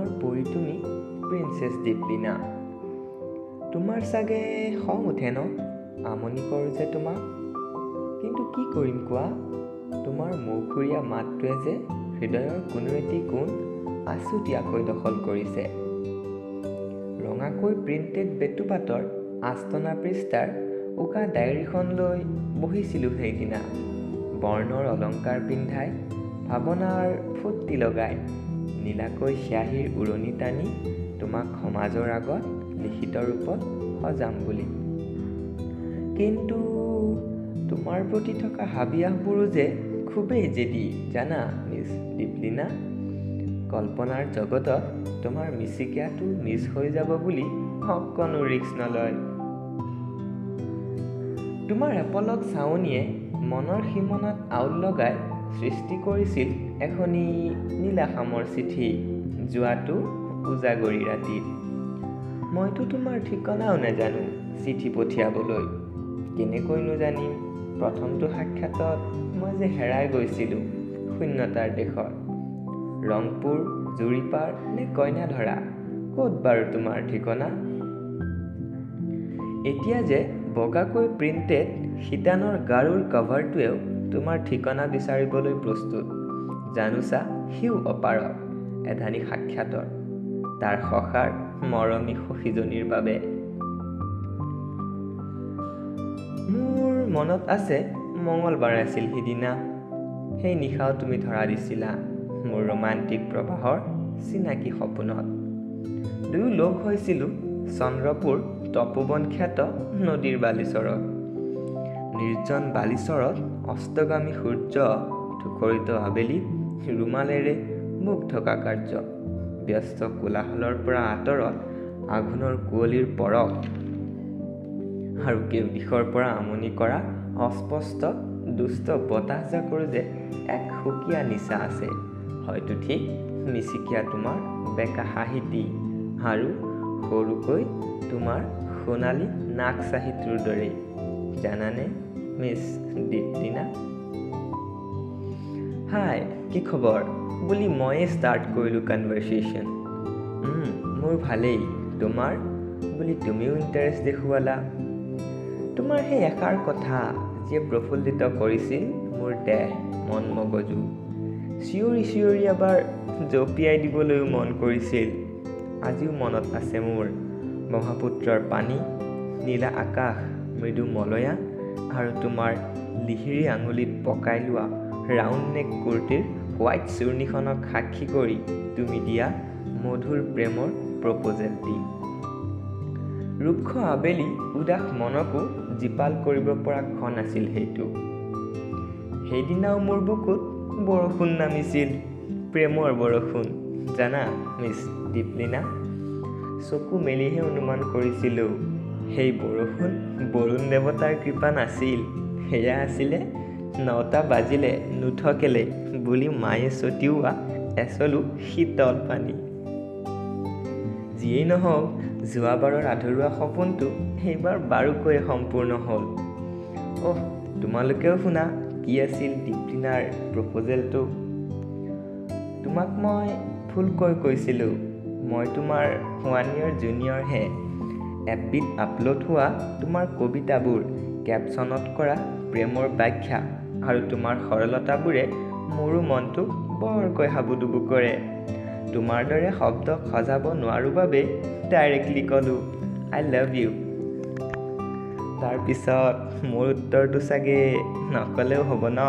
মনৰ পৰি তুমি প্ৰিন্সেছ দীপলিনা। তোমাৰ চাগে খং উঠে ন, আমনি কৰোঁ যে তোমাক? কিন্তু কি কৰিম কোৱা, তোমাৰ মৌখুৰীয়া মাতটোৱে যে হৃদয়ৰ কোনো এটি কোণ আছুতীয়াকৈ দখল কৰিছে। ৰঙাকৈ প্ৰিণ্টেড বেটুপাতৰ আস্তনা পৃষ্ঠাৰ উকা ডায়েৰীখন লৈ বহিছিলোঁ সেইদিনা, বৰ্ণৰ অলংকাৰ পিন্ধাই, ভাৱনাৰ ফুৰ্তি লগাই, নীলাকৈ চিয়াঁহীৰ উৰণি টানি তোমাক সমাজৰ আগত লিখিত ৰূপত সজাম বুলি। কিন্তু তোমাৰ প্ৰতি থকা হাবিয়াসবোৰো যে খুবেই জেদী জানা মিছ দীপলিনা। কল্পনাৰ জগতত তোমাৰ মিচিকীয়াটো মিছ হৈ যাব বুলি অকণো ৰিস্ক নলয়। তোমাৰ এপলক চাৱনিয়ে মনৰ সীমনাত আউল লগাই সৃষ্টি কৰিছিল এখনি নীলা খামৰ চিঠি, যোৱাটো উজাগৰী ৰাতিত। মইতো তোমাৰ ঠিকনাও নাজানো চিঠি পঠিয়াবলৈ, কেনেকৈনো জানিম প্ৰথমটো সাক্ষাতত মই যে হেৰাই গৈছিলোঁ শূন্যতাৰ দেশত। ৰংপুৰ, জুৰিপাৰ নে কইনাধৰা, ক'ত বাৰু তোমাৰ ঠিকনা? এতিয়া যে বগাকৈ প্ৰিণ্টেড শিতানৰ গাৰুৰ কভাৰটোৱেও তোমাৰ ঠিকনা বিচাৰিবলৈ প্ৰস্তুত, জানোচা সিও অপাৰগ এধানি সাক্ষাতৰ, তাৰ সখাৰ মৰমী সখীজনীৰ বাবে। মোৰ মনত আছে মঙলবাৰ আছিল সিদিনা। সেই নিশাও তুমি ধৰা দিছিলা মোৰ ৰোমান্টিক প্ৰবাহৰ চিনাকি সপোনত। দুয়ো লগ হৈছিলোঁ চন্দ্ৰপুৰ তপোবন খ্যাত নদীৰ বালিচৰত। নিৰ্জন বালিচৰত অস্তগামী সূৰ্য ধূসৰিত আবেলিত ৰুমালেৰে মুখ ঢকা কাৰ্য, ব্যস্ত কোলাহলৰ পৰা আঁতৰত আঘোণৰ কুঁৱলীৰ পৰশ আৰু কেউদিশৰ পৰা আমনি কৰা অস্পষ্ট দুষ্ট বতাহজাকৰো যে এক সুকীয়া নিচা আছে, হয়তো ঠিক মিচিকীয়া তোমাৰ বেকা হাঁহিটি আৰু সৰুকৈ তোমাৰ সোণালী নাকচাহীটোৰ দৰেই, জানানে মিছ দীপলিনা? হাই, কি খবৰ বুলি ময়ে ষ্টাৰ্ট কৰিলোঁ কনভাৰ্চেশ্যন। মোৰ ভালেই, তোমাৰ বুলি তুমিও ইণ্টাৰেষ্ট দেখুৱালা। তোমাৰ সেই এষাৰ কথা যিয়ে প্ৰফুল্লিত কৰিছিল মোৰ দেহ মন মগজু, চিঞৰি চিঞৰি এবাৰ জঁপিয়াই দিবলৈও মন কৰিছিল। আজিও মনত আছে মোৰ ব্ৰহ্মপুত্ৰৰ পানী, নীলা আকাশ, মৃদু মলয়া আৰু তোমাৰ লিহিৰি আঙুলিত পকাই লোৱা ৰাউণ্ড নেক কুৰ্তিৰ হোৱাইট চুৰ্ণীখনক সাক্ষী কৰি তুমি দিয়া মধুৰ প্ৰেমৰ প্ৰপ'জেলটি। ৰুক্ষ আবেলি উদাস মনকো জীপাল কৰিব পৰা ক্ষণ আছিল সেইটো। সেইদিনাও মোৰ বুকুত বৰষুণ নামিছিল, প্ৰেমৰ বৰষুণ, জানা মিছ দীপলিনা? চকু মেলিহে অনুমান কৰিছিলোঁ সেই বৰষুণ বৰুণ দেৱতাৰ কৃপা নাছিল, সেয়া আছিলে 9টা বাজিলে নুঠকেলে বুলি মায়ে ছটিওৱা এচলু শীতল পানী। যিয়েই নহওক, যোৱাবাৰৰ আধৰুৱা সপোনটো সেইবাৰ বাৰুকৈয়ে সম্পূৰ্ণ হ'ল। অহ, তোমালোকেও শুনা কি আছিল দীপলিনাৰ প্ৰপ'জেলটো। তোমাক মই ভুলকৈ কৈছিলোঁ, মই তোমাৰ 1 ইয়েৰ জুনিয়ৰহে। এফবিত আপলোড হোৱা তোমাৰ কবিতাবোৰ, কেপশ্যনত কৰা প্ৰেমৰ ব্যাখ্যা আৰু তোমাৰ সৰলতাবোৰে মোৰো মনটোক বৰকৈ হাবুডুবু কৰে। তোমাৰ দৰে শব্দ সজাব নোৱাৰোঁ বাবেই ডাইৰেক্টলি ক'লোঁ I love you. তাৰপিছত মোৰ উত্তৰটো চাগে নক'লেও হ'ব ন?